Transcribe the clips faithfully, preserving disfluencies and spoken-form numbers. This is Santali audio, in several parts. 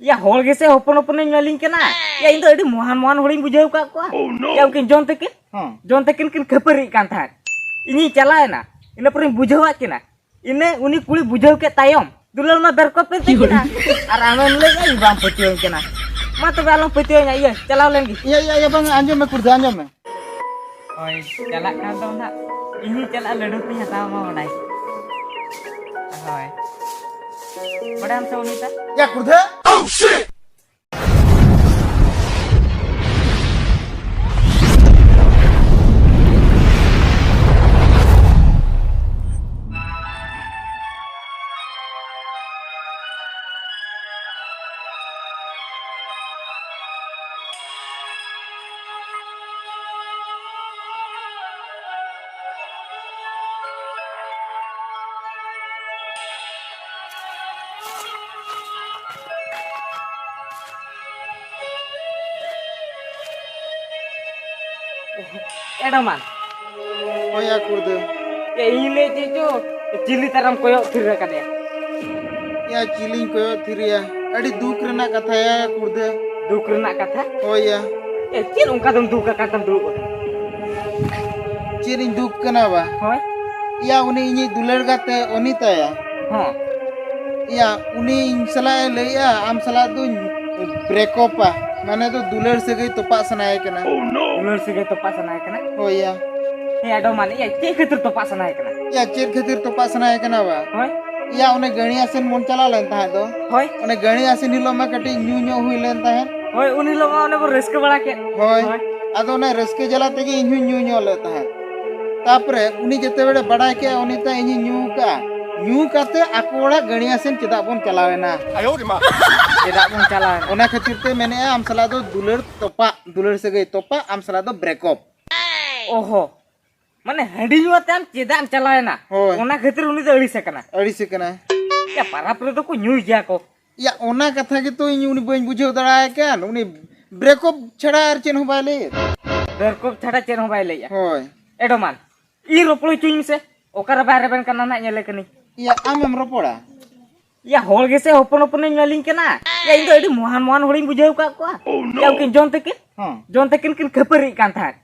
ᱭᱟ, ᱦᱚᱲ ᱜᱮᱥᱮ ᱦᱚᱯᱚᱱ ᱦᱚᱯᱚᱱᱮ ᱧᱮᱞᱤᱧ ᱠᱟᱱᱟ᱾ ᱭᱟ, ᱤᱧ ᱫᱚ ᱟᱹᱰᱤ ᱢᱚᱦᱟᱱ ᱢᱚᱦᱟᱱ ᱦᱚᱲᱤᱧ ᱵᱩᱡᱷᱟᱹᱣ ᱠᱟᱜ ᱠᱚᱣᱟ᱾ Oh, no. ᱭᱟ, ᱩᱱᱠᱤᱱ ᱡᱚᱱ ᱛᱟᱹᱠᱤᱱ, ᱦᱚᱸ᱾ ᱡᱚᱱ ᱛᱟᱹᱠᱤᱱ ᱠᱤᱱ ᱠᱷᱟᱹᱯᱟᱹᱨᱤᱜ ᱠᱟᱱ ᱛᱟᱦᱮᱸᱫ᱾ ᱤᱧᱤᱧ ᱪᱟᱞᱟᱣᱮᱱᱟ, ᱤᱱᱟᱹ ᱯᱚᱨᱮᱧ ᱵᱩᱡᱷᱟᱹᱣᱟᱫ ᱠᱤᱱᱟ᱾ ᱤᱱᱟᱹ ᱩᱱᱤ ᱠᱩᱲᱤ ᱵᱩᱡᱷᱟᱹᱣ ᱠᱮᱫ ᱛᱟᱭᱚᱢ, ᱫᱩᱞᱟᱹᱲ ᱢᱟ ᱵᱮᱨᱠᱚᱯ ᱮᱱ ᱛᱟᱹᱠᱤᱱᱟ᱾ ᱟᱨ ᱟᱢᱮᱢ ᱞᱟᱹᱭᱮᱫᱼᱟ ᱤᱧ ᱵᱟᱢ ᱯᱟᱹᱛᱭᱟᱹᱣᱟᱹᱧ ᱠᱟᱱᱟ᱾ ᱢᱟ ᱛᱚᱵᱮ ᱟᱞᱚᱢ ᱯᱟᱹᱛᱭᱟᱹᱣᱟᱹᱧᱟ, ᱤᱭᱟᱹ, ᱪᱟᱞᱟᱣ ᱞᱮᱱ ᱜᱮ᱾ ᱤᱭᱟᱹ, ᱤᱭᱟᱹ, ᱤᱭᱟᱹ, ᱵᱟᱝ, ᱟᱸᱡᱚᱢ ᱢᱮ ᱠᱩᱲᱫᱟᱹ, ᱟᱸᱡᱚᱢ ᱢᱮ᱾ ᱦᱳᱭ, ᱪᱟᱞᱟᱜ ᱠᱷᱟᱱ ᱫᱚ ᱱᱟᱦᱟᱜ ᱤᱧᱤᱧ ᱪᱟᱞᱟᱜᱼᱟ, ᱞᱟᱹᱰᱩ ᱠᱚᱧ ᱦᱟᱛᱟᱣ ᱟᱢᱟ ᱵᱟᱰᱟᱭ᱾ ᱦᱳᱭ᱾ ᱵᱟᱰᱟᱭᱟᱢ ᱥᱮ ᱩᱱᱤ ᱫᱚ? ᱭᱟ ᱠᱩᱲᱫᱟᱹ! ᱮᱰᱚᱢᱟᱱ᱾ ᱦᱳᱭ ᱭᱟ ᱠᱩᱲᱫᱟᱹ᱾ ᱮ, ᱤᱧ ᱞᱟᱹᱭ ᱪᱮᱫ ᱪᱚ, ᱪᱤᱞᱤ ᱛᱟᱨᱟᱢ ᱠᱚᱭᱚᱜ ᱛᱷᱤᱨ ᱟᱠᱟᱫᱮᱭᱟ? ᱭᱟ, ᱪᱤᱞᱤᱧ ᱠᱚᱭᱚᱜ ᱛᱷᱤᱨᱮᱭᱟ? ᱟᱹᱰᱤ ᱫᱩᱠ ᱨᱮᱱᱟᱜ ᱠᱟᱛᱷᱟ ᱭᱟ ᱠᱩᱲᱫᱟᱹ᱾ ᱫᱩᱠ ᱨᱮᱱᱟᱜ ᱠᱟᱛᱷᱟ? ᱦᱳᱭ ᱭᱟ᱾ ᱮ, ᱪᱮᱫ ᱚᱱᱠᱟ ᱫᱚᱢ ᱫᱩᱠ ᱟᱠᱟᱱ ᱛᱮᱢ ᱫᱩᱲᱩᱵ ᱟᱠᱟᱱᱟ? ᱪᱮᱫ ᱤᱧ ᱫᱩᱠ ᱠᱟᱱᱟ ᱵᱟ? ᱦᱳᱭ᱾ ᱭᱟ, ᱩᱱᱤ ᱤᱧᱤᱡ ᱫᱩᱞᱟᱹᱲ ᱜᱟᱛᱮ ᱚᱱᱤᱛᱟ ᱭᱟ᱾ ᱦᱚᱸ᱾ ᱭᱟ, ᱩᱱᱤ ᱤᱧ ᱥᱟᱞᱟᱜ ᱮ ᱞᱟᱹᱭᱮᱜᱼᱟ, ᱟᱢ ᱥᱟᱞᱟᱜ ᱫᱩᱧ ᱵᱨᱮᱠᱚᱯᱟ, ᱢᱟᱱᱮ ᱫᱚ ᱫᱩᱞᱟᱹᱲ ᱥᱟᱹᱜᱟᱹᱭ ᱛᱚᱯᱟᱜ ᱥᱟᱱᱟᱭᱮ ᱠᱟᱱᱟ᱾ ᱫᱩᱞᱟᱹᱲ ᱥᱟᱹᱜᱟᱹᱭ ᱛᱚᱯᱟᱜ ᱥᱟᱱᱟᱭᱮ ᱠᱟᱱᱟ? ᱦᱳᱭ ᱭᱟ᱾ ᱦᱮᱸ, ᱟᱫᱚ ᱢᱟᱱᱮ, ᱭᱟ, ᱪᱮᱫ ᱠᱷᱟᱹᱛᱤᱨ ᱛᱚᱯᱟᱜ ᱥᱟᱱᱟᱭᱮ ᱠᱟᱱᱟ? ᱭᱟ, ᱪᱮᱫ ᱠᱷᱟᱹᱛᱤᱨ ᱛᱚᱯᱟᱜ ᱥᱟᱱᱟᱭᱮ ᱠᱟᱱᱟ ᱵᱟ? ᱦᱳᱭ᱾ ᱭᱟ, ᱚᱱᱮ ᱜᱟᱹᱲᱤ ᱟᱥᱮᱱ ᱵᱚᱱ ᱪᱟᱞᱟᱣ ᱞᱮᱱ ᱛᱟᱦᱮᱸᱫ ᱫᱚ᱾ ᱦᱳᱭ᱾ ᱚᱱᱮ ᱜᱟᱹᱲᱤ ᱟᱥᱮᱱ ᱦᱤᱞᱳᱜ ᱢᱟ ᱠᱟᱹᱴᱤᱡ ᱧᱩ ᱧᱚᱜ ᱦᱩᱭ ᱞᱮᱱ ᱛᱟᱦᱮᱸᱫ᱾ ᱦᱳᱭ, ᱩᱱ ᱦᱤᱞᱳᱜ ᱢᱟ ᱚᱱᱮ ᱵᱚᱱ ᱨᱟᱹᱥᱠᱟᱹ ᱵᱟᱲᱟ ᱠᱮᱫ᱾ ᱦᱳᱭ᱾ ᱦᱳᱭ᱾ ᱟᱫᱚ ᱚᱱᱮ ᱨᱟᱹᱥᱠᱟᱹ ᱡᱟᱞᱟ ᱛᱮᱜᱮ ᱤᱧ ᱦᱚᱸᱧ ᱧᱩ ᱧᱚᱜ ᱞᱮᱫ ᱛᱟᱦᱮᱸᱫ᱾ ᱛᱟᱯᱚᱨᱮ ᱩᱱᱤ ᱡᱮᱛᱮ ᱵᱮᱲᱮ ᱵᱟᱰᱟᱭ ᱠᱮᱜᱼᱟ, ᱩᱱᱤ ᱛᱟᱭ ᱤᱧᱤᱧ ᱧᱩ ᱠᱟᱜᱼᱟ᱾ ᱧᱩ ᱠᱟᱛᱮ ᱟᱠᱚ ᱚᱲᱟᱜ ᱜᱟᱹᱲᱤ ᱟᱥᱮᱱ ᱪᱮᱫᱟᱜ ᱵᱚᱱ ᱪᱟᱞᱟᱣ ᱮᱱᱟ? ᱪᱮᱫᱟᱜ ᱵᱚᱱ ᱪᱟᱞᱟᱣ ᱮᱱᱟ? ᱚᱱᱟ ᱠᱷᱟᱹᱛᱤᱨ ᱛᱮ ᱢᱮᱱᱮᱜᱼᱟ, ᱟᱢ ᱥᱟᱞᱟᱜ ᱫᱚ ᱫᱩᱞᱟᱹᱲ ᱛᱚᱯᱟᱜ, ᱫᱩᱞᱟᱹᱲ ᱥᱟᱹᱜᱟᱹᱭ ᱛᱚᱯᱟᱜ, ᱟᱢ ᱥᱟᱞᱟᱜ ᱫᱚ ᱵᱨᱮᱠᱚᱯ᱾ ᱚᱦᱚ, ᱢᱟᱱᱮ ᱦᱟᱺᱰᱤ ᱧᱩ ᱟᱛᱮ ᱟᱢ ᱪᱮᱫᱟᱜ ᱮᱢ ᱪᱟᱞᱟᱣ ᱮᱱᱟ? ᱦᱳᱭ᱾ ᱚᱱᱟ ᱠᱷᱟᱹᱛᱤᱨ ᱩᱱᱤ ᱫᱚ ᱟᱹᱲᱤᱥ ᱟᱠᱟᱱᱟ᱾ ᱟᱹᱲᱤᱥ ᱟᱠᱟᱱᱟ᱾ ᱭᱟ, ᱯᱟᱨᱟᱵᱽ ᱨᱮᱫᱚ ᱠᱚ ᱧᱩᱭ ᱜᱮᱭᱟ ᱠᱚ᱾ ᱭᱟ, ᱚᱱᱟ ᱠᱟᱛᱷᱟ ᱜᱮᱛᱚ ᱤᱧ ᱩᱱᱤ ᱵᱟᱹᱧ ᱵᱩᱡᱷᱟᱹᱣ ᱫᱟᱲᱮᱭᱟᱭ ᱠᱟᱱ᱾ ᱩᱱᱤ ᱵᱨᱮᱠᱚᱯ ᱪᱷᱟᱲᱟ ᱟᱨ ᱪᱮᱫ ᱦᱚᱸ ᱵᱟᱭ ᱞᱟᱹᱭᱮᱫ᱾ ᱵᱨᱮᱠᱚᱯ ᱪᱷᱟᱲᱟ ᱪᱮᱫ ᱦᱚᱸ ᱵᱟᱭ ᱞᱟᱹᱭᱮᱫᱼᱟ᱾ ᱦᱳᱭ᱾ ᱮᱰᱚᱢᱟᱱ, ᱤᱧ ᱨᱚᱯᱚᱲ ᱦᱚᱪᱚᱧ ᱢᱮᱥᱮ᱾ ᱚᱠᱟᱨᱮ ᱵᱟᱭ ᱨᱮᱵᱮᱱ ᱠᱟᱱᱟ ᱱᱟᱦᱟᱜ, ᱧᱮᱞᱮ ᱠᱟᱹᱱᱟᱹᱧ᱾ ᱭᱟ, ᱟᱢᱮᱢ ᱨᱚᱯᱚᱲᱟ? ᱭᱟ, ᱦᱚᱲ ᱜᱮᱥᱮ ᱦᱚᱯᱚᱱ ᱦᱚᱯᱚᱱᱤᱧ ᱢᱮᱞᱤᱧ ᱠᱟᱱᱟ᱾ ᱭᱟ, ᱤᱧ ᱫᱚ ᱟᱹᱰᱤ ᱢᱚᱦᱟᱱ ᱢᱚᱦᱟᱱ ᱦᱚᱲᱤᱧ ᱵᱩᱡᱷᱟᱹᱣ ᱟᱠᱟᱫ ᱠᱚᱣᱟ᱾ ᱭᱟ, ᱩᱱᱠᱤᱱ ᱡᱚᱱ ᱛᱟᱹᱠᱤᱱ, ᱦᱮᱸ᱾ ᱡᱚᱱ ᱛᱟᱹᱠᱤᱱ ᱠᱤᱱ ᱠᱷᱟᱹᱯᱟᱹᱨᱤᱜ ᱠᱟᱱ ᱛᱟᱦᱮᱸᱫ᱾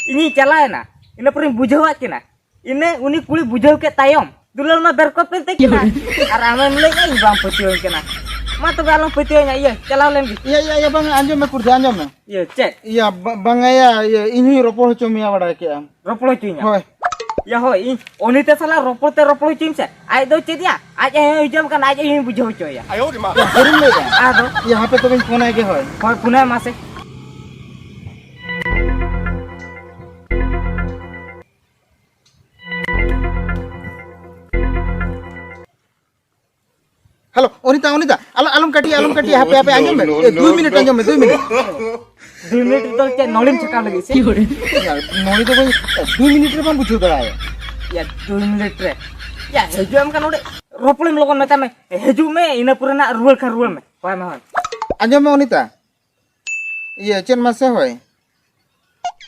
ᱤᱧᱤᱧ ᱪᱟᱞᱟᱣᱮᱱᱟ, ᱤᱱᱟᱹ ᱯᱚᱨᱮᱧ ᱵᱩᱡᱷᱟᱹᱣᱟᱫ ᱠᱤᱱᱟ᱾ ᱤᱱᱟᱹ ᱩᱱᱤ ᱠᱩᱲᱤ ᱵᱩᱡᱷᱟᱹᱣ ᱠᱮᱫ ᱛᱟᱭᱚᱢ, ᱫᱩᱞᱟᱹᱲ ᱢᱟ ᱵᱮᱨᱠᱚᱯ ᱮᱱ ᱛᱟᱹᱠᱤᱱᱟ᱾ ᱟᱨ ᱟᱢᱮᱢ ᱞᱟᱹᱭᱮᱫᱼᱟ ᱤᱧ ᱵᱟᱢ ᱯᱟᱹᱛᱭᱟᱹᱣᱟᱹᱧ ᱠᱟᱱᱟ᱾ ᱢᱟ ᱛᱚᱵᱮ ᱟᱞᱚᱢ ᱯᱟᱹᱛᱭᱟᱹᱣᱟᱹᱧᱟ, ᱤᱭᱟᱹ, ᱪᱟᱞᱟᱣ ᱞᱮᱱ ᱜᱮ᱾ ᱤᱭᱟᱹ, ᱤᱭᱟᱹ, ᱤᱭᱟᱹ, ᱵᱟᱝ, ᱟᱸᱡᱚᱢ ᱢᱮ ᱠᱩᱲᱤ, ᱟᱸᱡᱚᱢ ᱢᱮ᱾ ᱤᱭᱟᱹ, ᱪᱮᱫ? ᱤᱭᱟᱹ, ᱵᱟ-, ᱵᱟᱝᱟ ᱭᱟ, ᱤᱭᱟᱹ, ᱤᱧ ᱦᱚᱧ ᱨᱚᱯᱚᱲ ᱦᱚᱪᱚ ᱢᱮᱭᱟ, ᱵᱟᱲᱟᱭ ᱠᱮᱜᱼᱟᱢ᱾ ᱨᱚᱯᱚᱲ ᱦᱚᱪᱚᱧᱟ? ᱦᱳᱭ᱾ ᱭᱟ, ᱦᱳᱭ, ᱤᱧ ᱚᱱᱤᱛᱟ ᱥᱟᱞᱟᱜ ᱨᱚᱯᱚᱲ ᱛᱮ ᱨᱚᱯᱚᱲ ᱦᱚᱪᱚᱧ ᱥᱮ᱾ ᱟᱡ ᱫᱚ ᱪᱮᱫ ᱭᱟ? ᱟᱡ ᱦᱚᱸ ᱦᱤᱡᱩᱜ ᱠᱟᱱᱟ, ᱟᱡ ᱦᱚᱸ ᱵᱩᱡᱷᱟᱹᱣ ᱦᱚᱪᱚᱭᱟ᱾ ᱥᱟᱹᱨᱤᱢ ᱞᱟᱹᱭᱮᱫᱼᱟ? ᱟᱫᱚ? ᱤᱭᱟᱹ, ᱦᱟᱯᱮ ᱛᱚᱵᱮᱧ ᱯᱷᱳᱱᱟᱭ ᱜᱮ, ᱦᱳᱭ᱾ ᱦᱳᱭ, ᱯᱷᱳᱱᱟᱭ ᱢᱟᱥᱮ᱾ ᱦᱮᱞᱳ, ᱚᱱᱤᱛᱟ, ᱚᱱᱤᱛᱟ, ᱟᱞᱚ, ᱟᱞᱚᱢ ᱠᱟᱹᱴᱤᱭᱟ, ᱟᱞᱚᱢ ᱠᱟᱹᱴᱤᱭᱟ, ᱦᱟᱯᱮ, ᱦᱟᱯᱮ, ᱟᱸᱡᱚᱢ ᱢᱮ᱾ ᱮ, ᱫᱩᱭ ᱢᱤᱱᱤᱴ ᱟᱸᱡᱚᱢ ᱢᱮ, ᱫᱩᱭ ᱢᱤᱱᱤᱴ᱾ ᱫᱩᱭ ᱢᱤᱱᱤᱴ ᱫᱚ ᱪᱮᱫ ᱱᱚᱲᱤᱢ ᱪᱷᱟᱠᱟᱣ ᱞᱟᱹᱜᱤᱫ ᱥᱮ? ᱱᱚᱲᱤ ᱫᱚ ᱵᱟᱹᱧ, ᱫᱩᱭ ᱢᱤᱱᱤᱴ ᱨᱮ ᱵᱟᱢ ᱵᱩᱡᱷᱟᱹᱣ ᱫᱟᱲᱮᱭᱟᱜᱼᱟ᱾ ᱭᱟ, ᱫᱩᱭ ᱢᱤᱱᱤᱴ ᱨᱮ᱾ ᱭᱟ, ᱦᱤᱡᱩᱜ ᱟᱢ ᱠᱟᱱᱟ ᱱᱚᱰᱮ, ᱨᱚᱯᱚᱲᱮᱢ ᱞᱚᱜᱚᱱ ᱢᱮᱛᱟᱭ ᱢᱮ᱾ ᱦᱤᱡᱩᱜ ᱢᱮ, ᱤᱱᱟᱹ ᱯᱚᱨᱮ ᱱᱟᱜ ᱨᱩᱣᱟᱹᱲ ᱠᱷᱟᱱ ᱨᱩᱣᱟᱹᱲ ᱢᱮ᱾ ᱦᱳᱭ ᱢᱮ, ᱦᱳᱭ᱾ ᱟᱸᱡᱚᱢ ᱢᱮ, ᱚᱱᱤᱛᱟ᱾ ᱤᱭᱟᱹ, ᱪᱮᱫ ᱢᱟᱥᱮ ᱦᱳᱭ?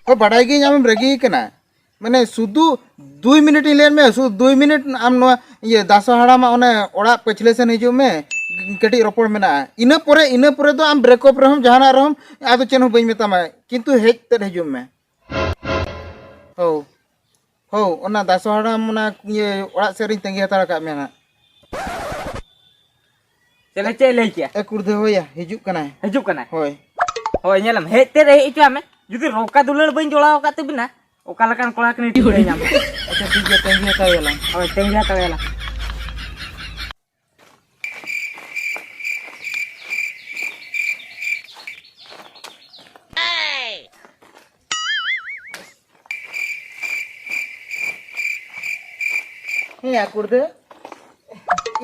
ᱦᱳᱭ, ᱵᱟᱰᱟᱭ ᱜᱤᱭᱟᱹᱧ ᱟᱢᱮᱢ ᱨᱟᱹᱜᱤ ᱠᱟᱱᱟ᱾ ᱢᱟᱱᱮ, ᱥᱩᱫᱩ ᱫᱩᱭ ᱢᱤᱱᱤᱴ ᱤᱧ ᱞᱟᱹᱭᱟᱫ ᱢᱮᱭᱟ, ᱥᱩᱫᱩ ᱫᱩᱭ ᱢᱤᱱᱤᱴ ᱟᱢ ᱱᱚᱣᱟ, ᱤᱭᱟᱹ, ᱫᱟᱥᱚ ᱦᱟᱲᱟᱢᱟᱜ ᱚᱱᱮ ᱚᱲᱟᱜ ᱯᱟᱹᱪᱷᱞᱟᱹ ᱥᱮᱱ ᱦᱤᱡᱩᱜ ᱢᱮ, ᱠᱟᱹᱴᱤᱡ ᱨᱚᱯᱚᱲ ᱢᱮᱱᱟᱜᱼᱟ᱾ ᱤᱱᱟᱹ ᱯᱚᱨᱮ, ᱤᱱᱟᱹ ᱯᱚᱨᱮ ᱫᱚ ᱟᱢ ᱵᱨᱮᱠᱚᱯ ᱨᱮᱦᱚᱸᱢ, ᱡᱟᱦᱟᱱᱟᱜ ᱨᱮᱦᱚᱸᱢ, ᱟᱫᱚ ᱪᱮᱫ ᱦᱚᱸ ᱵᱟᱹᱧ ᱢᱮᱛᱟᱢᱟ, ᱠᱤᱱᱛᱩ ᱦᱮᱡ ᱛᱮᱫ ᱦᱤᱡᱩᱜ ᱢᱮ᱾ ᱦᱳ, ᱦᱳ, ᱚᱱᱟ ᱫᱟᱥᱚ ᱦᱟᱲᱟᱢ ᱚᱱᱟ, ᱤᱭᱟᱹ, ᱚᱲᱟᱜ ᱥᱮᱫ ᱨᱤᱧ ᱛᱟᱺᱜᱤ ᱦᱟᱛᱟᱲ ᱟᱠᱟᱫ ᱢᱮᱭᱟ ᱦᱟᱸᱜ᱾ ᱪᱮᱫ ᱞᱮ, ᱪᱮᱫ ᱮ ᱞᱟᱹᱭ ᱠᱮᱜᱼᱟ? ᱮ ᱠᱩᱲᱫᱟᱹ ᱦᱳᱭᱟ, ᱦᱤᱡᱩᱜ ᱠᱟᱱᱟᱭ᱾ ᱦᱤᱡᱩᱜ ᱠᱟᱱᱟᱭ? ᱦᱳᱭ᱾ ᱦᱳᱭ, ᱧᱮᱞᱟᱢ, ᱦᱮᱡ ᱛᱮᱫ ᱮ ᱦᱮᱡ ᱦᱚᱪᱚᱣᱟᱜ ᱢᱮ᱾ ᱡᱩᱫᱤ ᱨᱚᱠᱟ ᱫᱩᱞᱟᱹᱲ ᱵᱟᱹᱧ ᱡᱚᱲᱟᱣ ᱟᱠᱟᱫ ᱛᱟᱹᱵᱤᱱᱟ, ᱚᱠᱟ ᱞᱮᱠᱟᱱ ᱠᱚᱲᱟ ᱠᱟᱱᱟᱭ ᱴᱷᱤᱠᱟᱹ ᱧᱟᱢᱟ᱾ ᱟᱪᱪᱷᱟ, ᱴᱷᱤᱠ ᱜᱮᱭᱟ, ᱛᱟᱺᱜᱤ ᱦᱟᱛᱟᱲᱮᱭᱟᱞᱟᱝ᱾ ᱦᱳᱭ, ᱛᱟᱺᱜᱤ ᱦᱟᱛᱟᱲᱮᱭᱟᱞᱟᱝ᱾ ᱦᱮᱸ, ᱭᱟ ᱠᱩᱲᱫᱟᱹ᱾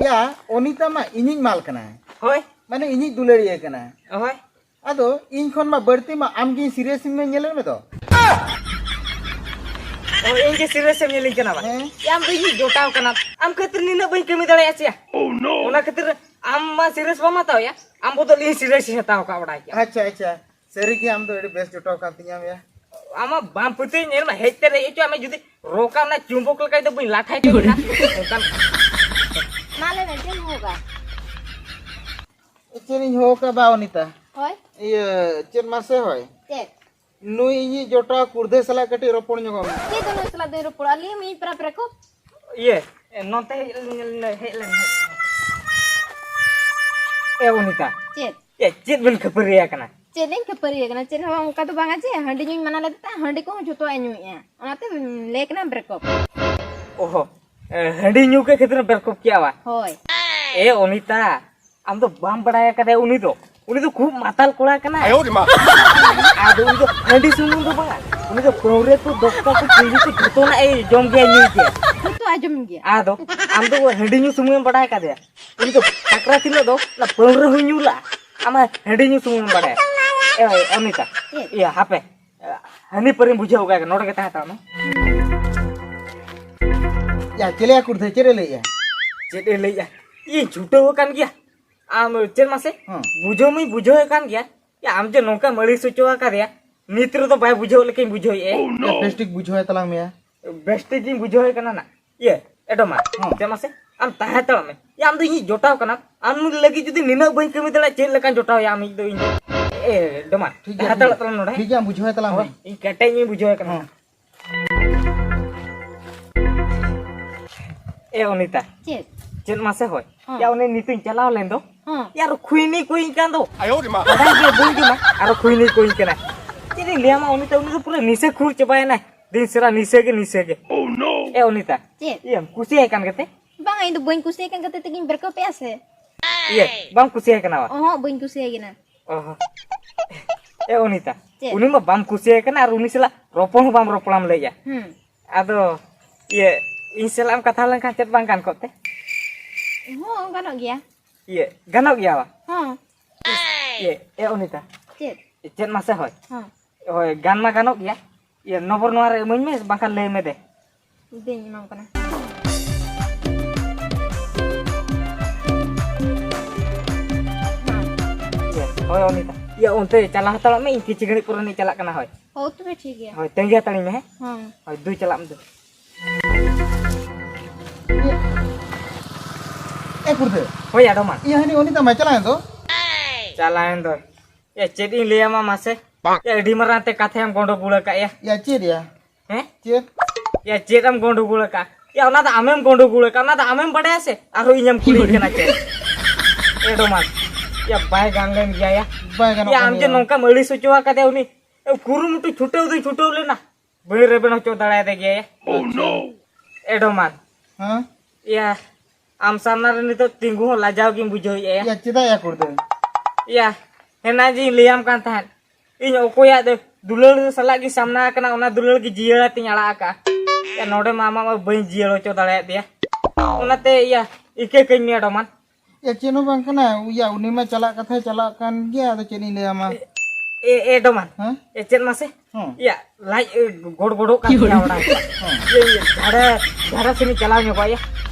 ᱭᱟ, ᱚᱱᱤᱛᱟ ᱢᱟ ᱤᱧᱤᱡ ᱢᱟᱞ ᱠᱟᱱᱟᱭ᱾ ᱦᱳᱭ᱾ ᱢᱟᱱᱮ, ᱤᱧᱤᱡ ᱫᱩᱞᱟᱹᱲᱤᱭᱟᱹ ᱠᱟᱱᱟᱭ᱾ ᱦᱳᱭ᱾ ᱟᱫᱚ ᱤᱧ ᱠᱷᱚᱱ ᱢᱟ ᱵᱟᱹᱲᱛᱤ ᱢᱟ ᱟᱢ ᱜᱮ serious ᱮᱢ ᱧᱮᱞᱮᱫ ᱢᱮ ᱫᱚ᱾ ᱚ, ᱤᱧ ᱜᱮ serious ᱮᱢ ᱧᱮᱞᱤᱧ ᱠᱟᱱᱟ ᱵᱟᱝ? ᱦᱮᱸ᱾ ᱭᱟ, ᱟᱢ ᱫᱚ ᱤᱧᱤᱡ ᱡᱚᱴᱟᱣ ᱠᱟᱱᱟᱢ᱾ ᱟᱢ ᱠᱷᱟᱹᱛᱤᱨ ᱱᱤᱱᱟᱹᱜ ᱵᱟᱹᱧ ᱠᱟᱹᱢᱤ ᱫᱟᱲᱮᱭᱟᱜᱼᱟ ᱪᱮᱭᱟ? ᱚᱱᱟ ᱠᱷᱟᱹᱛᱤᱨ ᱟᱢ ᱢᱟ serious ᱵᱟᱢ ᱦᱟᱛᱟᱣ ᱭᱟ, ᱟᱢ ᱵᱚᱫᱚᱞ ᱤᱧ serious ᱤᱧ ᱦᱟᱛᱟᱣ ᱠᱟᱜ ᱵᱟᱲᱟᱭ ᱠᱮᱭᱟ᱾ ᱟᱪᱪᱷᱟ, ᱟᱪᱪᱷᱟ᱾ ᱥᱟᱹᱨᱤ ᱜᱮ ᱟᱢ ᱫᱚ ᱟᱹᱰᱤ ᱵᱮᱥ ᱡᱚᱴᱟᱣ ᱠᱟᱱ ᱛᱤᱧᱟᱢ ᱭᱟ᱾ ᱟᱢ ᱢᱟ ᱵᱟᱢ ᱯᱟᱹᱛᱭᱟᱹᱣ, ᱧᱮᱞ ᱢᱮ, ᱦᱮᱡ ᱛᱮ ᱨᱮᱡ ᱦᱚᱪᱚ ᱟᱢ, ᱡᱩᱫᱤ ᱨᱚᱠᱟ ᱨᱮᱱᱟᱜ ᱪᱩᱢᱵᱚᱠ ᱞᱮᱠᱟ ᱫᱚ ᱵᱟᱹᱧ ᱞᱟᱴᱷᱟᱭ ᱛᱟᱵᱤᱱᱟ᱾ ᱚᱱᱠᱟᱱ ᱢᱟ ᱞᱟᱹᱭ ᱢᱮ, ᱪᱮᱫ ᱮᱢ ᱦᱚᱦᱚ ᱠᱟᱜᱼᱟ? ᱪᱮᱫ ᱤᱧ ᱦᱚᱦᱚ ᱠᱟᱜ ᱵᱟ ᱚᱱᱤᱛᱟ? ᱦᱳᱭ᱾ ᱤᱭᱟᱹ, ᱪᱮᱫ ᱢᱟᱥᱮ ᱦᱳᱭ? ᱪᱮᱫ? ᱱᱩᱭ ᱤᱧᱤᱡ ᱡᱚᱴᱟᱣ ᱠᱩᱲᱫᱟᱹ ᱥᱟᱞᱟᱜ ᱠᱟᱹᱴᱤᱡ ᱨᱚᱯᱚᱲ ᱧᱚᱜᱚᱜ ᱢᱮ᱾ ᱪᱮᱫ ᱫᱚ ᱱᱩᱭ ᱥᱟᱞᱟᱜ ᱫᱚᱧ ᱨᱚᱯᱚᱲᱟ? ᱟᱹᱞᱤᱧ ᱢᱤᱫ ᱯᱮᱲᱟ ᱯᱮᱲᱟ ᱠᱚ᱾ ᱤᱭᱟᱹ, ᱱᱚᱛᱮ ᱦᱮᱡ ᱞᱮᱱ, ᱦᱮᱡ ᱞᱮᱱ, ᱦᱮᱡ ᱞᱮᱱ᱾ ᱮ ᱚᱱᱤᱛᱟ᱾ ᱪᱮᱫ? ᱮ, ᱪᱮᱫ ᱵᱮᱱ ᱠᱷᱟᱹᱯᱟᱹᱨᱤᱭᱟ ᱠᱟᱱᱟ? ᱪᱮᱫ ᱞᱤᱧ ᱠᱷᱟᱹᱯᱟᱹᱨᱤᱭᱟ ᱠᱟᱱᱟ? ᱪᱮᱫ ᱦᱚᱸ ᱵᱟᱝ, ᱚᱱᱠᱟ ᱫᱚ ᱵᱟᱝᱟ ᱡᱮ ᱦᱟᱺᱰᱤ ᱧᱩᱧ ᱢᱟᱱᱟ ᱞᱮᱫᱮ ᱛᱟᱦᱮᱸᱫ, ᱦᱟᱺᱰᱤ ᱠᱚᱦᱚᱸ ᱡᱷᱚᱛᱚᱣᱟᱜ ᱮ ᱧᱩᱭᱮᱫᱼᱟ, ᱚᱱᱟᱛᱮ ᱞᱟᱹᱭ ᱠᱟᱱᱟ ᱵᱨᱮᱠᱚᱯ᱾ ᱚᱦᱚ, ᱮ, ᱦᱟᱺᱰᱤ ᱧᱩ ᱠᱮᱫ ᱠᱷᱟᱹᱛᱤᱨ ᱵᱨᱮᱠᱚᱯ ᱠᱮᱜᱼᱟ ᱵᱟ? ᱦᱳᱭ᱾ ᱮ ᱚᱱᱤᱛᱟ, ᱟᱢ ᱫᱚ ᱵᱟᱢ ᱵᱟᱲᱟᱭ ᱟᱠᱟᱫᱮᱭᱟ ᱩᱱᱤ ᱫᱚ᱾ ᱩᱱᱤ ᱫᱚ ᱠᱷᱩᱵ ᱢᱟᱛᱟᱞ ᱠᱚᱲᱟ ᱠᱟᱱᱟᱭ᱾ ᱟᱭᱳ ᱨᱮ ᱢᱟ᱾ ᱟᱫᱚ ᱩᱱᱤ ᱫᱚ ᱦᱟᱺᱰᱤ ᱥᱩᱢᱩᱝ ᱫᱚ ᱵᱟᱝᱟ, ᱩᱱᱤ ᱫᱚ ᱯᱟᱹᱣᱨᱟᱹ ᱠᱚ, ᱫᱚᱠᱛᱟ ᱠᱚ, ᱪᱤᱱᱤ ᱠᱚ ᱡᱷᱚᱛᱚᱱᱟᱜ ᱮ ᱡᱚᱢ ᱜᱮᱭᱟ, ᱧᱩᱭ ᱜᱮᱭᱟ᱾ ᱡᱷᱚᱛᱚᱣᱟᱜ ᱮ ᱡᱚᱢ ᱜᱮᱭᱟ᱾ ᱟᱫᱚ ᱟᱢ ᱫᱚ ᱦᱟᱺᱰᱤ ᱧᱩ ᱥᱩᱢᱩᱝ ᱮᱢ ᱵᱟᱲᱟᱭ ᱟᱠᱟᱫᱮᱭᱟ᱾ ᱩᱱᱤ ᱫᱚ ᱥᱟᱠᱨᱟᱛ ᱦᱤᱞᱳᱜ ᱫᱚ ᱚᱱᱟ ᱯᱟᱹᱣᱨᱟᱹ ᱦᱚᱸᱭ ᱧᱩ ᱞᱟᱜᱼᱟ᱾ ᱟᱢ ᱦᱟᱺᱰᱤ ᱧᱩ ᱥᱩᱢᱩᱝ ᱮᱢ ᱵᱟᱲᱟᱭᱟ᱾ ᱮ, ᱚᱱᱤᱛᱟ᱾ ᱪᱮᱫ? ᱤᱭᱟᱹ, ᱦᱟᱯᱮ᱾ ᱦᱟᱹᱱᱤ ᱯᱟᱹᱨᱤᱢ ᱵᱩᱡᱷᱟᱹᱣ ᱠᱟᱭ ᱠᱟᱱᱟ, ᱱᱚᱰᱮ ᱜᱮ ᱛᱟᱦᱮᱸ ᱦᱟᱛᱟᱲ ᱢᱮ᱾ ᱭᱟ, ᱪᱮᱫ ᱞᱮᱭᱟ ᱠᱩᱲᱫᱟᱹ, ᱪᱮᱫ ᱮ ᱞᱟᱹᱭᱮᱜᱼᱟ? ᱪᱮᱫ ᱮ ᱞᱟᱹᱭᱮᱜᱼᱟ? ᱤᱧ ᱪᱷᱩᱴᱟᱹᱣ ᱟᱠᱟᱱ ᱜᱮᱭᱟ᱾ ᱟᱢ ᱪᱮᱫ ᱢᱟᱥᱮ? ᱦᱮᱸ᱾ ᱵᱩᱡᱷᱟᱹᱣ ᱢᱟᱧ ᱵᱩᱡᱷᱟᱹᱣᱮᱫ ᱠᱟᱱ ᱜᱮᱭᱟ᱾ ᱭᱟ, ᱟᱢ ᱡᱮ ᱱᱚᱝᱠᱟᱢ ᱟᱹᱲᱤᱥ ᱦᱚᱪᱚ ᱟᱠᱟᱫᱮᱭᱟ, ᱱᱤᱛ ᱨᱮᱫᱚ ᱵᱟᱭ ᱵᱩᱡᱷᱟᱹᱣ ᱞᱮᱠᱟᱧ ᱵᱩᱡᱷᱟᱹᱣᱮᱫᱼᱟ᱾ ᱭᱟ, ᱵᱮᱥ ᱴᱷᱤᱠ ᱵᱩᱡᱷᱟᱹᱣ ᱛᱟᱞᱟᱝ ᱢᱮᱭᱟ᱾ ᱵᱮᱥ ᱴᱷᱤᱠ ᱜᱤᱧ ᱵᱩᱡᱷᱟᱹᱣᱮᱫ ᱠᱟᱱᱟ ᱱᱟ᱾ ᱤᱭᱟᱹ, ᱮ ᱰᱚᱢᱟ, ᱦᱚᱸ᱾ ᱪᱮᱫ ᱢᱟᱥᱮ? ᱟᱢ ᱛᱟᱦᱮᱸ ᱦᱟᱛᱟᱲᱚᱜ ᱢᱮ᱾ ᱭᱟ, ᱟᱢ ᱫᱚ ᱤᱧᱤᱡ ᱡᱚᱴᱟᱣ ᱠᱟᱱᱟᱢ᱾ ᱟᱢ ᱞᱟᱹᱜᱤᱫ ᱡᱩᱫᱤ ᱱᱤᱱᱟᱹᱜ ᱵᱟᱹᱧ ᱠᱟᱹᱢᱤ ᱫᱟᱲᱮᱭᱟᱜᱼᱟ, ᱪᱮᱫ ᱞᱮᱠᱟᱱ ᱡᱚᱴᱟᱣ ᱭᱟ ᱟᱢᱤᱡ ᱫᱚ ᱤᱧ ᱫᱚ? ᱮ, ᱰᱚᱢᱟ, ᱴᱷᱤᱠ ᱜᱮᱭᱟ, ᱛᱟᱦᱮᱸ ᱴᱷᱤᱠ ᱦᱟᱛᱟᱲᱚᱜ ᱜᱮᱭᱟ᱾ ᱛᱟᱞᱟᱝ ᱱᱚᱰᱮ᱾ ᱴᱷᱤᱠ ᱜᱮᱭᱟ, ᱵᱩᱡᱷᱟᱹᱣ ᱛᱟᱞᱟᱝ ᱦᱳᱭ, ᱢᱮ᱾ ᱤᱧ ᱠᱮᱴᱮᱡ ᱤᱧ ᱵᱩᱡᱷᱟᱹᱣ ᱠᱟᱱᱟ᱾ ᱦᱚᱸ᱾ ᱮ, ᱚᱱᱤᱛᱟ᱾ ᱪᱮᱫ? ᱪᱮᱫ ᱢᱟᱥᱮ ᱦᱳᱭ? ᱦᱚᱸ᱾ ᱭᱟ, ᱩᱱᱤ ᱱᱤᱛᱤᱧ ᱪᱟᱞᱟᱣ ᱞᱮᱱ ᱫᱚ᱾ ᱦᱚᱸ᱾ ᱭᱟ, ᱟᱨᱚ ᱠᱷᱩᱭᱱᱤ ᱠᱚᱭᱤᱧ ᱠᱟᱱ ᱫᱚ᱾ ᱟᱭᱳ ᱨᱮ ᱢᱟ᱾ ᱵᱟᱰᱟᱭ ᱜᱮ ᱵᱟᱹᱧ ᱡᱚᱢᱟ, ᱟᱨᱚ ᱠᱷᱩᱭᱱᱤ ᱠᱚᱭᱤᱧ ᱠᱟᱱᱟ᱾ ᱪᱮᱫ ᱤᱧ ᱞᱟᱹᱭᱟᱢᱟ, ᱩᱱᱤ ᱛᱚ, ᱩᱱᱤ ᱫᱚ ᱯᱩᱨᱟᱹ ᱱᱤᱥᱟᱹ ᱠᱷᱩᱨ ᱪᱟᱵᱟᱭᱮᱱᱟᱭ᱾ ᱫᱤᱱ ᱥᱟᱨᱟ ᱱᱤᱥᱟᱹ ᱜᱮ, ᱱᱤᱥᱟᱹ ᱜᱮ᱾ Oh no! ᱮ ᱚᱱᱤᱛᱟ, ᱪᱮᱫ? ᱤᱭᱟᱹᱢ ᱠᱩᱥᱤᱭᱟᱭ ᱠᱟᱱ ᱜᱮᱛᱮ? ᱵᱟᱝᱟ, ᱤᱧ ᱫᱚ ᱵᱟᱹᱧ ᱠᱩᱥᱤᱭᱟᱭ ᱠᱟᱱ ᱠᱷᱟᱹᱛᱤᱨ ᱛᱮᱜᱤᱧ ᱵᱨᱮᱠᱟᱯ ᱮᱜᱼᱟ ᱥᱮ᱾ ᱤᱭᱟᱹ, ᱵᱟᱢ ᱠᱩᱥᱤᱭᱟᱭ ᱠᱟᱱᱟ ᱵᱟ? ᱚᱦᱚᱸ, ᱵᱟᱹᱧ ᱠᱩᱥᱤᱭᱟᱭ ᱠᱟᱱᱟ᱾ ᱚᱦᱚ᱾ ᱮ ᱚᱱᱤᱛᱟ, ᱪᱮᱫ? ᱩᱱᱤ ᱢᱟ ᱵᱟᱢ ᱠᱩᱥᱤᱭᱟᱭ ᱠᱟᱱᱟ ᱟᱨ ᱩᱱᱤ ᱥᱟᱞᱟᱜ ᱨᱚᱯᱚᱲ ᱦᱚᱸ ᱵᱟᱢ ᱨᱚᱯᱚᱲᱟᱢ ᱞᱟᱹᱭᱮᱜᱼᱟ᱾ ᱦᱩᱸ᱾ ᱟᱫᱚ, ᱤᱭᱟᱹ, ᱤᱧ ᱥᱟᱞᱟᱜ ᱮᱢ ᱠᱟᱛᱷᱟ ᱞᱮᱱᱠᱷᱟᱱ ᱪᱮᱫ ᱵᱟᱝ ᱜᱟᱱ ᱠᱚᱜ ᱛᱮ? ᱦᱚᱸ, ᱜᱟᱱᱚᱜ ᱜᱮᱭᱟ᱾ ᱤᱭᱟᱹ, ᱜᱟᱱᱚᱜ ᱜᱮᱭᱟ ᱵᱟ? ᱦᱚᱸ᱾ ᱤᱭᱟᱹ, ᱮ ᱚᱱᱤᱛᱟ᱾ ᱪᱮᱫ? ᱪᱮᱫ ᱢᱟᱥᱮ ᱦᱳᱭ? ᱦᱚᱸ᱾ ᱦᱳᱭ, ᱜᱟᱱ ᱢᱟ ᱜᱟᱱᱚᱜ ᱜᱮᱭᱟ᱾ ᱤᱭᱟᱹ, ᱱᱚᱢᱵᱚᱨ ᱱᱚᱣᱟ ᱨᱮ ᱤᱢᱟᱹᱧ ᱢᱮ, ᱵᱟᱝᱠᱷᱟᱱ ᱞᱟᱹᱭ ᱢᱮ ᱫᱮ᱾ ᱫᱮᱧ ᱮᱢᱟᱢ ᱠᱟᱱᱟ᱾ ᱤᱭᱟᱹ, ᱦᱳᱭ, ᱚᱱᱤᱛᱟ᱾ ᱤᱭᱟᱹ, ᱚᱱᱛᱮ ᱪᱟᱞᱟᱣ ᱦᱟᱛᱟᱲᱚᱜ ᱢᱮ, ᱤᱧ ᱠᱤᱪᱷᱩ ᱜᱷᱟᱹᱲᱤᱡ ᱯᱚᱨᱮ ᱱᱤᱧ ᱪᱟᱞᱟᱜ ᱠᱟᱱᱟ, ᱦᱳᱭ᱾ ᱦᱳᱭ, ᱛᱚᱵᱮ ᱴᱷᱤᱠ ᱜᱮᱭᱟ᱾ ᱦᱳᱭ, ᱛᱟᱺᱜᱤ ᱦᱟᱛᱟᱲᱤᱧ ᱢᱮ, ᱦᱮᱸ? ᱦᱚᱸ᱾ ᱦᱳᱭ, ᱫᱩ ᱪᱟᱞᱟᱜ ᱢᱮ ᱫᱩ᱾ ᱮ ᱠᱩᱲᱫᱟᱹ᱾ ᱦᱳᱭ, ᱟᱰᱚᱢᱟ᱾ ᱤᱭᱟᱹ, ᱦᱟᱹᱱᱤ ᱚᱱᱤᱛᱟ ᱢᱟᱭ ᱪᱟᱞᱟᱣᱮᱱ ᱫᱚ᱾ ᱪᱟᱞᱟᱣᱮᱱ ᱫᱚ᱾ ᱭᱟ, ᱪᱮᱫ ᱤᱧ ᱞᱟᱹᱭᱟᱢᱟ ᱢᱟᱥᱮ? ᱭᱟ, ᱟᱹᱰᱤ ᱢᱟᱨᱟᱝ ᱛᱮ ᱠᱟᱛᱷᱟᱭᱟᱢ ᱜᱚᱸᱰᱳᱜᱳᱞ ᱟᱠᱟᱫ ᱭᱟ᱾ ᱭᱟ, ᱪᱮᱫ ᱭᱟ? ᱦᱮᱸ? ᱪᱮᱫ? ᱭᱟ, ᱪᱮᱫ ᱮᱢ ᱜᱚᱸᱰᱳᱜᱳᱞ ᱟᱠᱟᱫ? ᱭᱟ, ᱚᱱᱟ ᱫᱚ ᱟᱢᱮᱢ ᱜᱚᱸᱰᱳᱜᱳᱞ ᱟᱠᱟᱫ, ᱚᱱᱟ ᱫᱚ ᱟᱢᱮᱢ ᱵᱟᱰᱟᱭᱟ ᱥᱮ? ᱟᱨᱦᱚᱸ ᱤᱧᱮᱢ ᱠᱩᱞᱤᱧ ᱠᱟᱱᱟ ᱪᱮᱫ? ᱮᱰᱚᱢᱟᱱ᱾ ᱭᱟ, ᱵᱟᱭ ᱜᱟᱱ ᱞᱮᱱ ᱜᱮᱭᱟ ᱭᱟ᱾ ᱵᱟᱭ ᱜᱟᱱᱚᱜ ᱭᱟ, ᱠᱟᱱ ᱟᱢ ᱡᱮ ᱜᱮᱭᱟ᱾ ᱱᱚᱝᱠᱟᱢ ᱟᱹᱲᱤᱥ ᱦᱚᱪᱚ ᱟᱠᱟᱫᱮᱭᱟ ᱩᱱᱤ, ᱠᱩᱨᱩᱢᱩᱴᱩ ᱪᱷᱩᱴᱟᱹᱣ ᱫᱚᱧ ᱪᱷᱩᱴᱟᱹᱣ ᱞᱮᱱᱟ, ᱵᱟᱹᱧ ᱨᱮᱵᱮᱱ ᱦᱚᱪᱚ ᱫᱟᱲᱮᱭᱟᱫᱮ ᱜᱮᱭᱟ ᱭᱟ᱾ ᱮᱰᱚᱢᱟᱱ᱾ ᱦᱮᱸ? ᱭᱟ, ᱟᱢ ᱥᱟᱢᱱᱟ ᱨᱮ ᱱᱤᱛᱚᱜ ᱛᱤᱸᱜᱩ ᱦᱚᱸ ᱞᱟᱡᱟᱣ ᱜᱤᱧ ᱵᱩᱡᱷᱟᱹᱣᱮᱫᱼᱟ ᱭᱟ᱾ ᱭᱟ, ᱪᱮᱫᱟᱜ ᱭᱟ ᱠᱩᱲᱫᱟᱹ? ᱭᱟ, ᱦᱮᱱᱟ ᱡᱤᱧ ᱞᱟᱹᱭᱟᱢ ᱠᱟᱱ ᱛᱟᱦᱮᱸᱫ, ᱤᱧ ᱚᱠᱚᱭᱟᱜ ᱫᱚ ᱫᱩᱞᱟᱹᱲ ᱥᱟᱞᱟᱜ ᱜᱤᱧ ᱥᱟᱢᱱᱟ ᱟᱠᱟᱱᱟ, ᱚᱱᱟ ᱫᱩᱞᱟᱹᱲ ᱜᱮ ᱡᱤᱭᱟᱹᱲ ᱟᱛᱤᱧ ᱟᱲᱟᱜ ᱟᱠᱟᱜᱼᱟ᱾ ᱭᱟ, ᱱᱚᱰᱮ ᱢᱟ ᱟᱢᱟᱜ ᱢᱟ ᱵᱟᱹᱧ ᱡᱤᱭᱟᱹᱲ ᱦᱚᱪᱚ ᱫᱟᱲᱮᱭᱟᱫᱮᱭᱟ᱾ ᱚᱱᱟᱛᱮ ᱭᱟ, ᱤᱠᱟᱹ ᱠᱟᱹᱧ ᱢᱮ ᱮᱰᱚᱢᱟᱱ᱾ ᱭᱟ, ᱪᱮᱫ ᱦᱚᱸ ᱵᱟᱝ ᱠᱟᱱᱟ᱾ ᱭᱟ, ᱩᱱᱤ ᱢᱟ ᱪᱟᱞᱟᱜ ᱠᱟᱛᱷᱟᱭ ᱪᱟᱞᱟᱜ ᱠᱟᱱ ᱜᱮᱭᱟ, ᱟᱫᱚ ᱪᱮᱫ ᱤᱧ ᱞᱟᱹᱭᱟᱢᱟ? ᱮ, ᱮ, ᱮᱰᱚᱢᱟᱱ᱾ ᱦᱮᱸ? ᱮ, ᱪᱮᱫ ᱢᱟᱥᱮ? ᱦᱮᱸ᱾ ᱭᱟ, ᱞᱟᱡ, ᱮ, ᱜᱚᱲ ᱜᱚᱲᱚᱜ ᱠᱟᱱ ᱛᱤᱧᱟ ᱚᱲᱟᱜ᱾ ᱦᱮᱸ᱾ ᱤᱭᱟᱹ, ᱤᱭᱟᱹ, ᱡᱷᱟᱲᱟ, ᱡᱷᱟᱲᱟ ᱥᱮᱱᱤᱧ ᱪᱟᱞᱟᱣ ᱧᱚᱜᱚᱜᱼᱟ, ᱭᱟ᱾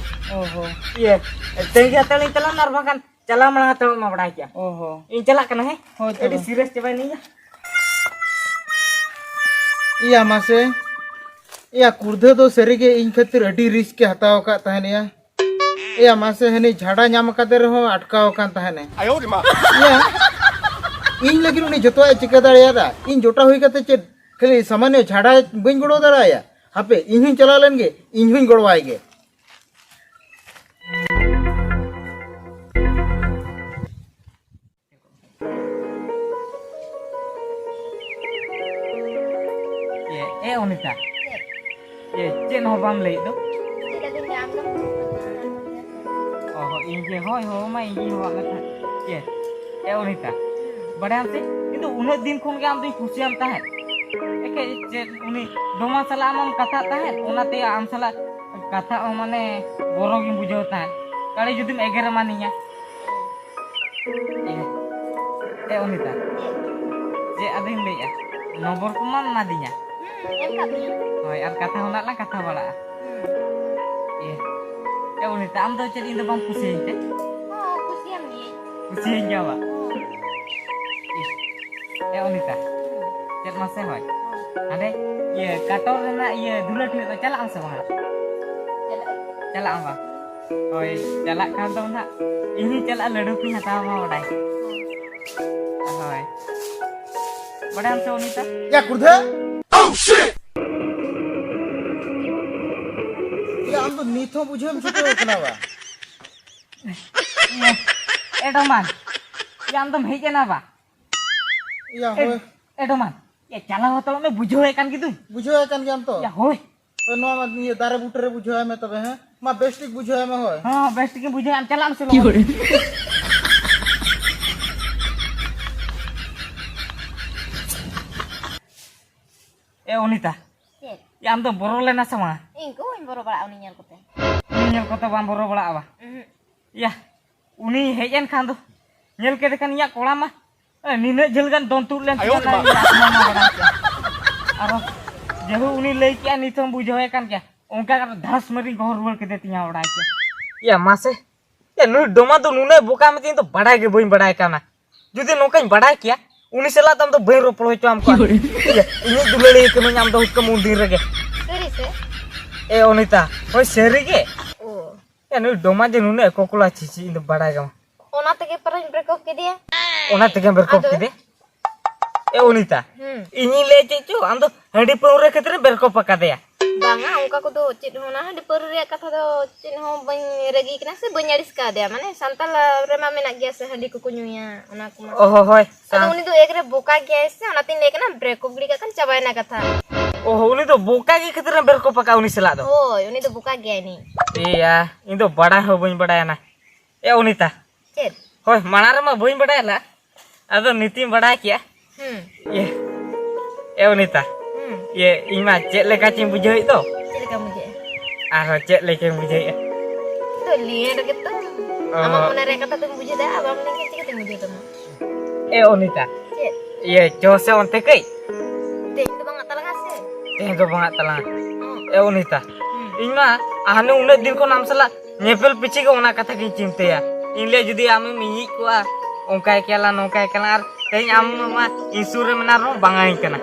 ᱚ ᱦᱚ᱾ ᱤᱭᱟᱹ, ᱛᱟᱺᱜᱤ ᱦᱟᱛᱟᱲᱤᱧ ᱛᱟᱞᱟᱝ ᱢᱮ, ᱟᱨ ᱵᱟᱝᱠᱷᱟᱱ ᱪᱟᱞᱟᱣ ᱢᱟᱲᱟᱝ ᱦᱟᱛᱟᱲᱚᱜ ᱢᱟ ᱵᱟᱲᱟᱭ ᱠᱮᱭᱟ᱾ ᱚ ᱦᱚ᱾ ᱤᱧ ᱪᱟᱞᱟᱜ ᱠᱟᱱᱟ, ᱦᱮᱸ? ᱦᱳᱭ ᱟᱹᱰᱤ ᱛᱚᱵᱮ᱾ Serious ᱪᱟᱵᱟᱭᱮᱱᱟᱹᱧ, ᱭᱟ᱾ ᱤᱭᱟ ᱢᱟᱥᱮ, ᱤᱭᱟ ᱠᱩᱲᱫᱷᱟᱹ ᱫᱚ ᱥᱟᱹᱨᱤᱜᱮ ᱤᱧ ᱠᱷᱟᱹᱛᱤᱨ ᱟᱹᱰᱤ risk ᱮ ᱦᱟᱛᱟᱣ ᱟᱠᱟᱫ ᱛᱟᱦᱮᱱ ᱭᱟ᱾ ᱮᱭᱟ, ᱢᱟᱥᱮ, ᱦᱟᱹᱱᱤ ᱡᱷᱟᱰᱟ ᱧᱟᱢ ᱟᱠᱟᱫᱮ ᱨᱮᱦᱚᱸ ᱟᱴᱠᱟᱣ ᱟᱠᱟᱱ ᱛᱟᱦᱮᱱᱮ᱾ ᱟᱭᱳ ᱨᱮ ᱢᱟ᱾ ᱮᱭᱟ, ᱤᱧ ᱞᱟᱹᱜᱤᱫ ᱩᱱᱤ ᱡᱚᱛᱚᱣᱟᱜ ᱮ ᱪᱤᱠᱟᱹ ᱫᱟᱲᱮᱭᱟᱫᱟ᱾ ᱤᱧ ᱡᱚᱴᱟ ᱦᱩᱭ ᱠᱟᱛᱮ ᱪᱮᱫ ᱠᱷᱟᱹᱞᱤ ᱥᱟᱢᱟᱱᱱᱚ ᱡᱷᱟᱰᱟ ᱵᱟᱹᱧ ᱜᱚᱲᱚ ᱫᱟᱲᱮᱭᱟᱭᱟ? ᱦᱟᱯᱮ, ᱤᱧ ᱦᱚᱸᱧ ᱪᱟᱞᱟᱣ ᱞᱮᱱ ᱜᱮ, ᱤᱧ ᱦᱚᱸᱧ ᱜᱚᱲᱚᱣᱟᱭ ᱜᱮ᱾ ᱮ, ᱮ ᱚᱱᱤᱛᱟ᱾ ᱪᱮᱫ? ᱮ, ᱪᱮᱫ ᱦᱚᱸ ᱵᱟᱢ ᱞᱟᱹᱭᱮᱫ ᱫᱚ? ᱪᱮᱫ ᱟᱫᱚᱧ ᱞᱟᱹᱭᱟ, ᱟᱢ ᱫᱚᱢ ᱯᱷᱳᱱ ᱠᱟᱫᱟ᱾ ᱚ, ᱤᱧ ᱜᱮ, ᱦᱳᱭ, ᱦᱳᱭ, ᱢᱟ ᱤᱧ ᱜᱤᱧ ᱦᱚᱦᱚᱣᱟᱫ ᱢᱮ ᱛᱟᱦᱮᱸᱫ᱾ ᱮ, ᱮ ᱚᱱᱤᱛᱟ, ᱵᱟᱲᱟᱭᱟᱢ ᱥᱮ, ᱤᱧ ᱫᱚ ᱩᱱᱟᱹᱜ ᱫᱤᱱ ᱠᱷᱚᱱ ᱜᱮ ᱟᱢ ᱫᱚᱧ ᱠᱩᱥᱤᱭᱟᱢ ᱛᱟᱦᱮᱸᱫ᱾ ᱮᱠᱮ ᱪᱮᱫ ᱩᱱᱤ ᱰᱚᱢᱟ ᱥᱟᱞᱟᱜ ᱟᱢᱮᱢ ᱠᱟᱛᱷᱟᱜ ᱛᱟᱦᱮᱸᱫ, ᱚᱱᱟᱛᱮ ᱟᱢ ᱥᱟᱞᱟᱜ ᱠᱟᱛᱷᱟ ᱦᱚᱸ ᱢᱟᱱᱮ ᱵᱚᱨᱚ ᱜᱤᱧ ᱵᱩᱡᱷᱟᱹᱣ ᱛᱟᱦᱮᱸᱫ᱾ ᱠᱟᱲᱮ ᱡᱩᱫᱤᱢ ᱮᱜᱮᱨ ᱮᱢᱟᱱᱤᱧᱟ᱾ ᱮ, ᱮ, ᱚᱱᱤᱛᱟ᱾ ᱪᱮᱫ? ᱪᱮᱫ ᱟᱫᱚᱧ ᱞᱟᱹᱭᱮᱜᱼᱟ? ᱱᱚᱢᱵᱚᱨ ᱠᱚᱢᱟᱢ ᱮᱢᱟᱫᱤᱧᱟ᱾ ᱦᱩᱸ, ᱮᱢ ᱠᱟᱜ ᱢᱤᱭᱟᱹᱧ᱾ ᱦᱳᱭ, ᱟᱨ ᱠᱟᱛᱷᱟ ᱦᱚᱸ ᱱᱟᱜ ᱞᱟᱝ ᱠᱟᱛᱷᱟ ᱵᱟᱲᱟᱜᱼᱟ᱾ ᱦᱩᱸ᱾ ᱮ, ᱮ, ᱚᱱᱤᱛᱟ, ᱟᱢ ᱫᱚ ᱪᱮᱫ ᱤᱧ ᱫᱚ ᱵᱟᱢ ᱠᱩᱥᱤᱭᱟᱹᱧ ᱛᱮ? ᱦᱚᱸ, ᱠᱩᱥᱤᱭᱟᱢ ᱜᱤᱭᱟᱹᱧ᱾ ᱠᱩᱥᱤᱭᱟᱹᱧ ᱜᱮᱭᱟ ᱵᱟ? ᱦᱚᱸ᱾ ᱮ, ᱮ, ᱚᱱᱤᱛᱟ᱾ ᱦᱩᱸ᱾ ᱪᱮᱫ ᱢᱟᱥᱮ ᱦᱳᱭ? ᱦᱚᱸ᱾ ᱦᱟᱸᱰᱮ, ᱤᱭᱟᱹ, ᱠᱟᱴᱚᱨ ᱨᱮᱱᱟᱜ, ᱤᱭᱟᱹ, ᱫᱩᱞᱟᱹᱲ ᱴᱷᱮᱱ ᱫᱚ ᱪᱟᱞᱟᱜ ᱟᱢ ᱥᱮ ᱵᱟᱝᱟ? ᱪᱟᱞᱟᱜ ᱟᱹᱧ᱾ ᱪᱟᱞᱟᱜ ᱟᱢ ᱵᱟ? ᱦᱳᱭ, ᱪᱟᱞᱟᱜ ᱠᱷᱟᱱ ᱫᱚ ᱱᱟᱜ ᱤᱧ ᱦᱚᱸᱧ ᱪᱟᱞᱟᱜᱼᱟ, ᱞᱟᱹᱰᱩ ᱠᱚᱧ ᱦᱟᱛᱟᱣ ᱟᱢᱟ ᱵᱟᱰᱟᱭ᱾ ᱦᱳᱭ᱾ ᱵᱟᱰᱟᱭᱟᱢ ᱥᱮ ᱚᱱᱤᱛᱟ? ᱭᱟ ᱠᱩᱲᱫᱷᱟᱹ! ᱭᱟ, ᱟᱢ ᱫᱚ ᱱᱤᱛ ᱦᱚᱸ ᱵᱩᱡᱷᱟᱹᱣ ᱮᱢ ᱪᱷᱩᱴᱟᱹᱣ ᱠᱟᱱᱟ ᱵᱟ? ᱮ, ᱮᱰᱚᱢᱟᱱ, ᱭᱟ, ᱟᱢ ᱫᱚᱢ ᱦᱮᱡ ᱮᱱᱟ ᱵᱟ? ᱭᱟ, ᱮ, ᱦᱳᱭ᱾ ᱮᱰᱚᱢᱟᱱ, ᱭᱟ, ᱪᱟᱞᱟᱣ ᱦᱟᱛᱟᱲᱚᱜ ᱢᱮ, ᱵᱩᱡᱷᱟᱹᱣ ᱮ ᱠᱟᱱ ᱜᱮᱫᱩᱧ᱾ ᱵᱩᱡᱷᱟᱹᱣ ᱮ ᱠᱟᱱ ᱜᱮᱭᱟᱢ ᱛᱚ? ᱭᱟ, ᱦᱳᱭ᱾ ᱦᱳᱭ, ᱱᱚᱣᱟ ᱢᱟ ᱤᱭᱟᱹ ᱫᱟᱨᱮ ᱵᱩᱴᱟᱹ ᱨᱮ ᱵᱩᱡᱷᱟᱹᱣ ᱟᱭ ᱢᱮ ᱛᱚᱵᱮ, ᱦᱮᱸ? ᱢᱟ ᱵᱮᱥ ᱴᱷᱤᱠ ᱵᱩᱡᱷᱟᱹᱣ ᱟᱭ ᱢᱮ, ᱦᱳᱭ᱾ ᱦᱚᱸ, ᱵᱮᱥ ᱴᱷᱤᱠ ᱵᱩᱡᱷᱟᱹᱣ ᱟᱭ, ᱟᱢ ᱪᱟᱞᱟᱜ ᱢᱮᱥᱮ ᱞᱚᱜᱚᱱ᱾ ᱮ ᱚᱱᱤᱛᱟ, ᱪᱮᱫ? ᱭᱟ, ᱟᱢ ᱫᱚ ᱵᱚᱨᱚ ᱞᱮᱱᱟ ᱥᱮ ᱵᱟᱝ? ᱤᱧ ᱠᱚ ᱵᱟᱹᱧ ᱵᱚᱨᱚ ᱵᱟᱲᱟᱜᱼᱟ ᱩᱱᱤ ᱧᱮᱞ ᱠᱚᱛᱮ᱾ ᱩᱱᱤ ᱧᱮᱞ ᱠᱚᱛᱮ ᱵᱟᱢ ᱵᱚᱨᱚ ᱵᱟᱲᱟᱜᱼᱟ ᱵᱟ? ᱩᱦᱩᱸ᱾ ᱭᱟ, ᱩᱱᱤ ᱦᱮᱡ ᱮᱱ ᱠᱷᱟᱱ ᱫᱚ, ᱧᱮᱞ ᱠᱮᱫᱮ ᱠᱷᱟᱱ ᱤᱧᱟᱜ ᱠᱚᱲᱟ ᱢᱟ, ᱮ, ᱱᱤᱱᱟᱹᱜ ᱡᱷᱟᱹᱞ ᱜᱟᱱ ᱫᱚᱱ ᱛᱩᱫ ᱞᱮᱱ ᱛᱤᱧᱟ, ᱟᱭᱳ ᱨᱮ ᱢᱟ᱾ ᱤᱧ ᱟᱛᱢᱟ ᱢᱟ ᱵᱟᱲᱟᱭ ᱠᱮᱭᱟ᱾ ᱟᱨᱚ ᱡᱮᱦᱩ ᱩᱱᱤ ᱞᱟᱹᱭ ᱠᱮᱜᱼᱟ, ᱱᱤᱛ ᱦᱚᱸ ᱵᱩᱡᱷᱟᱹᱣ ᱮ ᱠᱟᱱ ᱜᱮᱭᱟ, ᱚᱱᱠᱟ ᱠᱟᱛᱮ ᱫᱷᱟᱥ ᱢᱟᱹᱨᱤᱧ ᱜᱚᱦᱚᱲ ᱨᱩᱣᱟᱹᱲ ᱠᱮᱫᱮ ᱛᱤᱧᱟ ᱚᱲᱟᱜ ᱜᱮ᱾ ᱭᱟ, ᱢᱟᱥᱮ, ᱭᱟ, ᱱᱩᱭ ᱰᱚᱢᱟ ᱫᱚ ᱱᱩᱱᱟᱹᱜ ᱵᱚᱠᱟ ᱢᱮᱱᱛᱮ ᱤᱧ ᱫᱚ ᱵᱟᱲᱟᱭ ᱜᱮ ᱵᱟᱹᱧ ᱵᱟᱲᱟᱭ ᱠᱟᱱᱟ᱾ ᱡᱩᱫᱤ ᱱᱚᱝᱠᱟᱧ ᱵᱟᱲᱟᱭ ᱠᱮᱭᱟ, ᱩᱱᱤ ᱥᱟᱞᱟᱜ ᱫᱚ ᱟᱢ ᱫᱚ ᱵᱟᱹᱧ ᱨᱚᱯᱚᱲ ᱦᱚᱪᱚᱣᱟᱢ ᱠᱚᱣᱟ᱾ ᱤᱭᱟᱹ, ᱤᱧᱤᱡ ᱫᱩᱞᱟᱹᱲᱤᱭᱟᱹ ᱠᱟᱹᱱᱟᱹᱧ ᱟᱢ ᱫᱚ ᱦᱩᱛᱠᱟᱹᱢ ᱩᱱ ᱫᱤᱱ ᱨᱮᱜᱮ᱾ ᱥᱟᱹᱨᱤ ᱥᱮ? ᱮ ᱚᱱᱤᱛᱟ, ᱦᱳᱭ ᱥᱟᱹᱨᱤ ᱜᱮ᱾ ᱳ᱾ ᱮ ᱱᱩᱭ ᱰᱚᱢᱟ ᱡᱮ ᱱᱩᱱᱟᱹᱜ ᱮ ᱠᱚᱠᱞᱟ ᱪᱷᱤᱪᱷᱤ ᱤᱧ ᱫᱚ ᱵᱟᱲᱟᱭ ᱜᱮ ᱵᱟᱝ᱾ ᱚᱱᱟ ᱛᱮᱜᱮ ᱯᱟᱨᱟᱧ break up ᱠᱮᱫᱮᱭᱟ᱾ ᱚᱱᱟ ᱛᱮᱜᱮᱢ break up ᱟᱫᱚ? ᱠᱮᱫᱮ? ᱮ ᱚᱱᱤᱛᱟ, ᱦᱩᱸ᱾ ᱤᱧᱤᱧ ᱞᱟᱹᱭ ᱪᱮᱫ ᱪᱚ, ᱟᱢ ᱫᱚ ᱦᱟᱺᱰᱤ ᱯᱟᱹᱣᱨᱟᱹ ᱠᱷᱟᱹᱛᱤᱨ ᱮᱢ break up ᱟᱠᱟᱫᱮᱭᱟ᱾ ᱵᱟᱝᱟ, ᱚᱱᱠᱟ ᱠᱚᱫᱚ ᱪᱮᱫ ᱦᱚᱸ, ᱚᱱᱟ ᱦᱟᱺᱰᱤ ᱯᱟᱹᱣᱨᱟᱹ ᱨᱮᱭᱟᱜ ᱠᱟᱛᱷᱟ ᱫᱚ ᱪᱮᱫ ᱦᱚᱸ ᱵᱟᱹᱧ ᱨᱟᱹᱜᱤ ᱠᱟᱱᱟ ᱥᱮ ᱵᱟᱹᱧ ᱟᱹᱲᱤᱥ ᱠᱟᱣᱫᱮᱭᱟ᱾ ᱢᱟᱱᱮ ᱥᱟᱱᱛᱟᱲ ᱨᱮᱢᱟ ᱢᱮᱱᱟᱜ ᱜᱮᱭᱟ ᱥᱮ ᱦᱟᱺᱰᱤ ᱠᱚᱠᱚ ᱧᱩᱭᱟ, ᱚᱱᱟ ᱠᱚᱢᱟ᱾ ᱚ ᱦᱚ, ᱦᱳᱭ᱾ ᱟᱫᱚ ᱥᱟ- ᱩᱱᱤ ᱫᱚ ᱮᱠ ᱨᱮ ᱵᱚᱠᱟ ᱜᱮᱭᱟᱭ ᱥᱮ, ᱚᱱᱟᱛᱤᱧ ᱞᱟᱹᱭ ᱠᱟᱱᱟ break up ᱜᱤᱰᱤ ᱠᱟᱜ ᱠᱷᱟᱱ ᱪᱟᱵᱟᱭᱮᱱᱟ ᱠᱟᱛᱷᱟ᱾ ᱚ ᱦᱚ, ᱩᱱᱤ ᱫᱚ ᱵᱚᱠᱟ ᱜᱮ ᱠᱷᱟᱹᱛᱤᱨ ᱮᱢ break up ᱟᱠᱟᱫ ᱩᱱᱤ ᱥᱟᱞᱟᱜ ᱫᱚ? ᱦᱳᱭ, ᱩᱱᱤ ᱫᱚ ᱵᱚᱠᱟ ᱜᱮᱭᱟᱭ ᱱᱤ᱾ ᱮᱭᱟ, ᱤᱧ ᱫᱚ ᱵᱟᱲᱟᱭ ᱦᱚᱸ ᱵᱟᱹᱧ ᱵᱟᱲᱟᱭᱟ ᱱᱟ᱾ ᱮ ᱚᱱᱤᱛᱟ᱾ ᱪᱮᱫ? ᱦᱳᱭ, ᱢᱟᱲᱟᱝ ᱨᱮᱢᱟ ᱵᱟᱹᱧ ᱵᱟᱲᱟᱭ ᱞᱮᱫ, ᱟᱫᱚ ᱱᱤᱛᱤᱧ ᱵᱟᱲᱟᱭ ᱠᱮᱜᱼᱟ᱾ ᱦᱩᱸ᱾ ᱮ, ᱮ ᱚᱱᱤᱛᱟ᱾ ᱦᱩᱸ᱾ ᱤᱭᱟᱹ, ᱤᱧ ᱢᱟ ᱪᱮᱫ ᱞᱮᱠᱟ ᱪᱚᱧ ᱵᱩᱡᱷᱟᱹᱣᱮᱫ ᱫᱚ᱾ ᱪᱮᱫ ᱞᱮᱠᱟᱢ ᱵᱩᱡᱷᱟᱹᱣᱮᱫᱼᱟ? ᱟᱨᱦᱚᱸ ᱪᱮᱫ ᱞᱮᱠᱟᱧ ᱵᱩᱡᱷᱟᱹᱣᱮᱫᱼᱟ? ᱤᱧ ᱫᱚ ᱞᱟᱹᱭ ᱨᱮᱜᱮ ᱛᱚ᱾ ᱚ᱾ ᱟᱢᱟᱜ ᱢᱚᱱᱮ ᱨᱮᱭᱟᱜ ᱠᱟᱛᱷᱟ ᱫᱚᱢ ᱵᱩᱡᱷᱟᱹᱣ ᱫᱟ, ᱟᱨ ᱵᱟᱢ ᱞᱟᱹᱭ ᱠᱷᱟᱱ ᱪᱤᱠᱟᱹᱛᱮᱢ ᱵᱩᱡᱷᱟᱹᱣ ᱛᱟᱢᱟ? ᱮ ᱚᱱᱤᱛᱟ᱾ ᱪᱮᱫ? ᱤᱭᱟᱹ, ᱪᱚ ᱥᱮ ᱚᱱᱛᱮ ᱠᱟᱹᱡ᱾ ᱛᱮᱦᱮᱧ ᱫᱚ ᱵᱟᱝ ᱟᱜ ᱛᱟᱞᱟᱝᱟ ᱥᱮ? ᱛᱮᱦᱮᱧ ᱫᱚ ᱵᱟᱝ ᱟᱜ ᱛᱟᱞᱟᱝᱟ᱾ ᱦᱩᱸ᱾ ᱮ ᱚᱱᱤᱛᱟ, ᱦᱩᱸ᱾ ᱤᱧ ᱢᱟ ᱦᱟᱱᱮ ᱩᱱᱟᱹᱜ ᱫᱤᱱ ᱠᱷᱚᱱ ᱟᱢ ᱥᱟᱞᱟᱜ ᱧᱮᱯᱮᱞ ᱯᱤᱪᱷᱤ ᱜᱮ ᱚᱱᱟ ᱠᱟᱛᱷᱟ ᱜᱤᱧ ᱪᱤᱱᱛᱟᱹᱭᱟ᱾ ᱤᱧ ᱞᱟᱹᱭᱟ ᱡᱩᱫᱤ ᱟᱢᱮᱢ ᱤᱧᱤᱡ ᱠᱚᱜᱼᱟ, ᱚᱱᱠᱟᱭ ᱠᱮᱭᱟᱞᱟᱝ, ᱱᱚᱝᱠᱟᱭ ᱠᱮᱭᱟᱞᱟᱝ, ᱟᱨ ᱛᱮᱦᱮᱧ ᱟᱢ ᱢᱟ ᱤᱧ ᱥᱩᱨ ᱨᱮ ᱢᱮᱱᱟᱜ ᱨᱮᱦᱚᱸ ᱵᱟᱝ ᱟᱹᱧ ᱠᱟᱱᱟ᱾